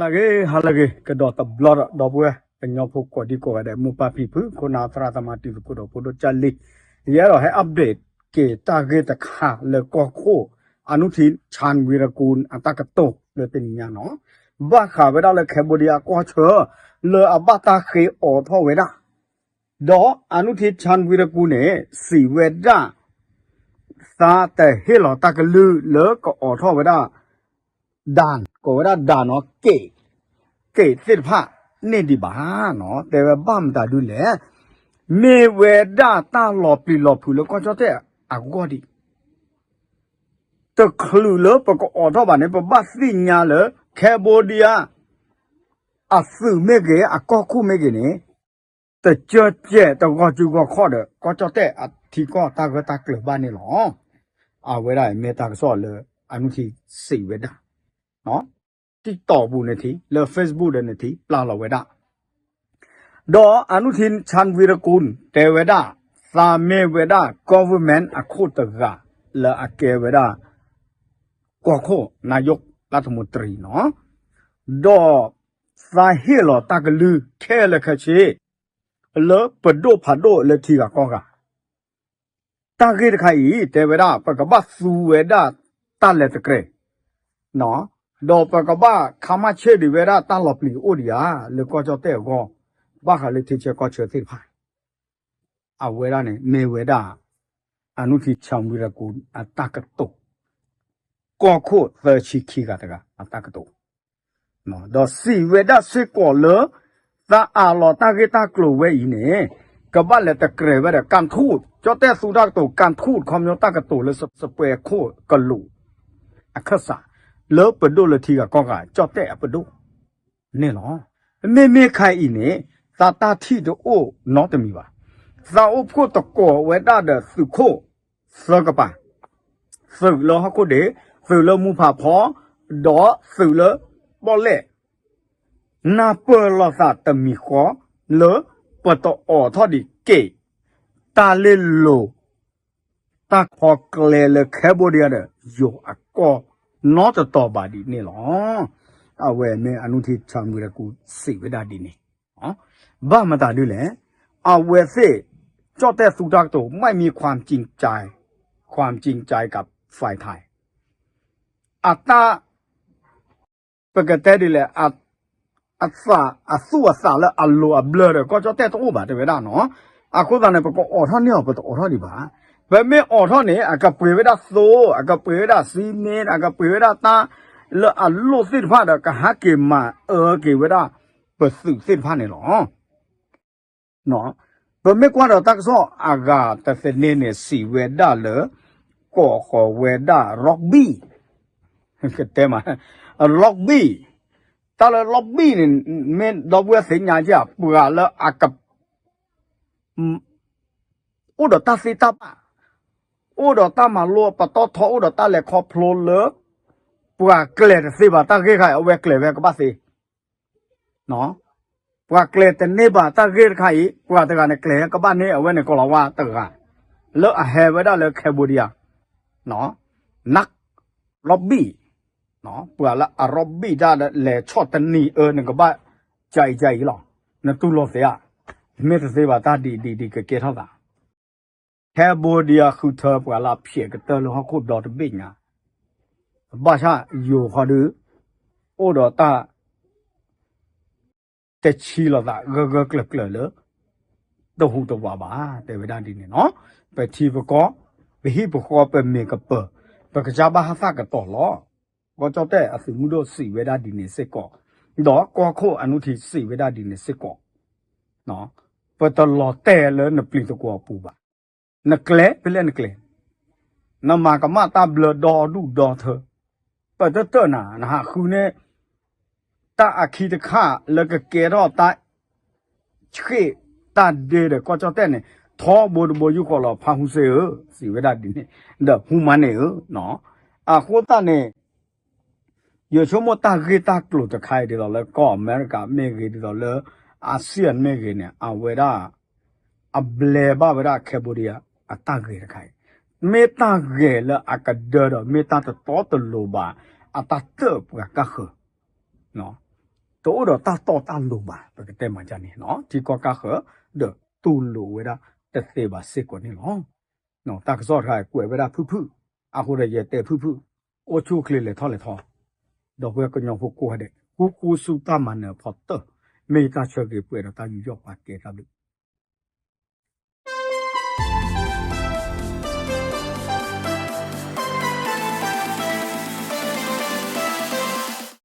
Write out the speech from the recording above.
ဟါလၢအဂ့ၤ ဟါလၢအဂ့ၤ ကဒီးတဘျီဒီး ဒီပုၢ်ဝဲၢ်ကညီဖိကိးဒံကိးဂၤဒဲး မိၢ်ပၢ်ဖံဖု ခိၣ်နၢ်သရၣ်သမါ တံၤသကိးဒီးဖိဒိၣ်ကၢ်လံ, ယအဲၣ်ဒိးဟဲ update က့ၤတၢ်ဂ့ၢ်တခါလၢကီၢ်ခိၣ် အနုထံ Chan Weerakoon အတၢ်ကတိၤလၢတနံၤညါနီၤ, ဘၣ်ဃးဝဲဒၣ်လၢ Cambodia ကီၢ်ဆၢ လၢအဘၣ်တၢ်ဃ့အိးထီၣ်ဝဲဒၣ် ဒီးအနုထံ Chan Weerakoon န့ၣ် စံးဝဲဒၣ် သးတဟ့ၣ်လီၤတၢ်ကလုၢ်လၢကအိးထီၣ်ဝဲဒၣ် ด่าน ကိးဝဲဒၣ် ด่าน နီၤ က့း က့းသ့ၣ်တဖၣ်န့ၣ်ဒံးဘၣ်နီၤ, တဲဝဲဘၣ်မတၤဒုလဲၣ်, မ့ၢ်ဝဲဒၣ်တၢ်လီၤပျံၤလီၤဖုးလၢကီၢ်ကၠီၣ်တဲၣ်အဂီၢ်ဒံး တချုးလၢပကအိးထီၣ်ဘၣ်န့ၣ် ပဘၣ်သ့ၣ်ညါလၢ Cambodia အသုးမ့ၢ်ဂ့ၤ အကီၢ်ခိၣ်မ့ၢ်ဂ့ၤန့ၣ် တကၢကဲးတဂီၤစုဂီၤခီၣ်ဒီး ကီၢ်ကၠီၣ်တဲၣ်အထံကီၢ်တၢ်ဂၢၢ်တၢ်ကျၢၤဘၣ်န့ၣ်လီၤ. အဝဲဒၣ်မ့ၢ်တၢ်ကစီၣ်လၢအနုထံစံးဝဲဒၣ် တံၢ်တီၢ်ပူၤန့ၣ်ထံး လၢ Facebook ဒီးန့ၣ်ထံး ပျၢ်လီၤဝဲဒၣ် ဒီးအနုထံ Chan Weerakoon တဲဝဲဒၣ် သးမ့ၢ်ဝဲဒၣ် government အခိၣ်တဂၤ လၢအကဲဝဲဒၣ် ကီၢ်ခိၣ် နာယိၣ်လၢတမူတရံးနီၤ, ဒီးသးဟ့ၣ်လီၤတၢ်ကလုၢ်ခဲလၢာ်ခဲဆ့ လၢပဒိၣ်ဖးဒိၣ်လၢထံဂၤကီၢ်ဂၤ တၢ်ဂ့ၢ်တခါအံၤ တဲဝဲဒၣ် ပကဘၣ်သူဝဲဒၣ်တၢ်လဲၤတကြဲး ဒီးပကဘၣ်ခါမၣ်ဆ့ၣ်ဒံးဝဲဒၣ်တၢ်လီၤပျံၤအိၣ်ဒံးဧါ လၢကီၢ်ကၠီၣ်တဲၣ်အဂီၢ် ဘၣ်ဃးလၢထံဆၢကီၢ်ဆၢသ့ၣ်တဖၣ် အဝဲဒၣ်န့ၣ် မ့ၢ်ဝဲဒၣ် အနုထံ Chan Weerakoon အတၢ်ကတိၤ ကီၢ်ခိၣ်သၢဆံခံဂၤတဂၤအတၢ်ကတိၤ ဒီးစံးဝဲဒၣ်စ့ၢ်ကီးလၢ သးအးလီၤတၢ်ဂ့ၢ်တၢ်ကျိၤဝဲအံၤန့ၣ် ကဘၣ်လဲၤတကြဲးဝဲဒီး ကၣ်ထူၣ် ကၠီၣ်တဲၣ်သူတၢ်ကတိၤ ကၣ်ထူၣ် ခီပညီတၢ်ကတိၤလၢစပွဲခိၣ်ကလူး အခၢၣ်စး လၢပဒိၣ်လၢထံဂၤကီၢ်ဂၤ ကၠီၣ်တဲၣ်အပဒိၣ်န့ၣ်လီၤ. မ့မ့ၢ်ခါအံၤန့ၣ် သးတၢ်ထံၣ်တအိၣ်နီတမံၤဘၣ်. သးအိၣ်ဖှိၣ်သကိးဝဲဒၣ်ဒီးသုးခိၣ်သၢကပၤ သုးလၢဟီၣ်ခိၣ်ဒ့, သုးလၢမူဖးဖီ, ဒီးသုးလၢပီၣ်လဲၣ်, နၢ်ပၢၢ်လိာ်သးတမံၤဃီ လၢပတအိးထီၣ်ဒံးက့ၤ တၢ်လ့ၢ်လိၤ တၢ်ခီကျဲလၢ Cambodia ဒီး ယိၤအကီၢ် နီတတီၤဘၣ်ဒ်န့ၣ်လီၤ. အဝဲမ့ၢ်အနုထံ Chan Weerakoon စံးဝဲဒၣ်ဒ်န့ၣ် ဘၣ်မတၤဒ်လဲၣ်, အဝဲသ့ၣ် ကၠီၣ်တဲၣ်သူတၢ်ကတိၤ ไม่มีความจริงใจ ความจริงใจ กับฝ่ายไทย အတၢ် ပကတဲဒ်လဲၣ်, အသး အသူၣ်အသးလၢအလိၤအဘျၢဒီး ကီၢ်ကၠီၣ်တဲၣ်တအိၣ်ဘၣ် တဲဝဲဒၣ်နီၤ. အဃိသတးန့ၣ် ပကအိးထီၣ်န့ၢ်အီၤ ပတအိးထီၣ်ဒံးဘၣ်. ပမ့ၢ်အိးထီၣ်န့ၣ် အကပှ့ၤဝဲဒၣ်သိ, အကပှ့ၤဝဲဒၣ်စံမ့ၢ်, အကပှ့ၤဝဲဒၣ်တၢ်လၢအလိၣ်သ့ၣ်တဖၣ်ဒီး ကဟးက့ၤမၤအၢက့ၤဝဲဒၣ် ပသုးသ့ၣ်တဖၣ်န့ၣ်လီၤ. ပမ့ၢ်ကွၢ်ဒီးတၢ်ကစီၣ်အဂၤတသန့ၣ်န့ၣ် စံးဝဲဒၣ်လၢ ကိးဃီၤဝဲဒၣ် lobby, ကတဲမး lobby, တၢ်လၢ lobby န့ၣ် မ့ၢ်ဒီပုၢ်ဝဲၢ်သ့ၣ်ညါဧါ, ပှၤလၢအက အိၣ်ဒီးတၢ်သ့တၢ်ဘၣ်, အိၣ်ဒီးတၢ်မၤလိပတီၢ်ထီ, အိၣ်ဒီးတၢ်လဲၤခီဖျိလၢ ပှၤကျဲၤတသ့ဘၣ်တၢ်ဂ့ၢ်တခါအံၤ အဝဲကျဲၤဝဲကဘၣ်သ့ ပှၤကျဲၤတန့ၢ်ဘၣ်တၢ်ဂ့ၢ်တခါအံၤ ပှၤတဂၤန့ၣ်ကျဲၤကဘၣ်န့ၢ် အဝဲန့ၣ်ကိးလီၤဝဲတဂၤ လၢအဟဲဝဲဒၣ်လၢ Cambodia, နး lobby, ပှၤလၢအ lobby တၢ်ဒီး လဲၤဆီၣ်တနံၤအၢ နကဘၣ် ကအံၤကအံၤလီၤ. နတူၢ်လိာ်သ့ဧါ, မ့ၢ်တသ့ဘၣ်တၢ်ဒ်ဒ်ဒ်ကကဲထီၣ်သး Cambodia ဃုထၢပှၤလၢအဖျဲးကတၢၢ်လၢဟီၣ်ခိၣ်ဒီတဘ့ၣ်ညါ, ဘၣ်ဆၣ်ယိၤခီဒု အိၣ်ဒီးတၢ် တဆံလိာ်သးဂၢၢ်ဂၢၢ်ကျၢၤကျၢၤလၢ တဟူးတဝးဘၣ် တဲဝဲဒၣ်ဒ်န့ၣ်နီၤ. ပထံပကီၢ် ပဟံၣ်ပဃီ ပမ့ၢ်ကပၢၤ ပကစၢ်ဘၣ်ဟးသၣ်ကတီၤလီၤ. ကီၢ်ကၠီၣ်တဲၣ်အသုးမုၢ်ဒိၣ်စံးဝဲဒၣ်ဒ်န့ၣ်စ့ၢ်ကီး, ဒီးကီၢ်ခိၣ်အနုထံစံးဝဲဒၣ်ဒ်န့ၣ်စ့ၢ်ကီး, ပတလီၤတဲာ်လၢနပျံၤသကွီၤအပူၤဘၣ်. နကျဲၤဖဲလဲၣ်နကျဲၤ, နမၤကမၣ်တၢ်ဘျၢဒီဒူၣ်ဒီထၢ, ပတတၢၢ်နၤ နဟးဃုန့ၢ် တၢ်အခံတခါလၢကကဲထီၣ်တၢ်ဆှ့ၣ်တၢ်ဒ့ဒီးကီၢ်ကၠီၣ်တဲၣ်န့ၣ် ထီဘိတဘိယူၢ်ဃီလီၤ ဖါဟူစ့ဧၢ, စံးဝဲဒၣ်ဒ်န့ၣ်, ဒီးဟူမါန့ၣ်ဧၢ, အဃိသတးန့ၣ် ယဆိကမိၣ်တၢ်ဂ့ၢ်တၢ်ကျိၤတခါအံၤဒ်သိးလၢကီၢ်အမဲရကၤမ့ၢ်ဂ့ၤ ဒ်သိးလၢ ASEAN မ့ၢ်ဂ့ၤန့ၣ် အဝဲဒၣ် အဘျဲဘၣ်ဝဲဒၣ် Cambodia အတၢ်ဂဲၤတခါအံၤ, မ့ၢ်တၢ်ဂဲၤလၢအကဒၢဒီး မ့ၢ်တၢ်တတီတလိၤဘၣ် အတၢ်တၢၣ်ပှၤကၢ်ဃၢၤ တအိၣ်ဒီးတၢ်တီတၢ်လိၤဘၣ် ပကတဲမၤဒ်န့ၣ်နီၤ ထံကီၢ်ကါဃၢၤ ဒီးတူၢ်လိာ်ဝဲဒၣ်တသ့ဘၣ်စ့ၢ်ကီးန့ၣ်လီၤ. တၢ်ကစီၣ်တခါကွဲးဝဲဒၣ်ဖုၣ်ဖုၣ် အဃိဒီးယတဲဖုၣ်ဖုၣ် အိၣ်ဆူၣ်အိၣ်ချ့လဲၤထီၣ်လဲၤထီ ဒီပုၢ်ဝဲၢ်ကညီဖိကိးဂၤဒဲး ဃူဃူဆူတၢ်မၤနၢၤအဖီတၢၢ် မ့ၢ်တၢ်ဆၢဂ့ၤပှဲၤဒီးတၢ်ယူးယီၣ်ပာ်ကဲတၢ်ဘျုး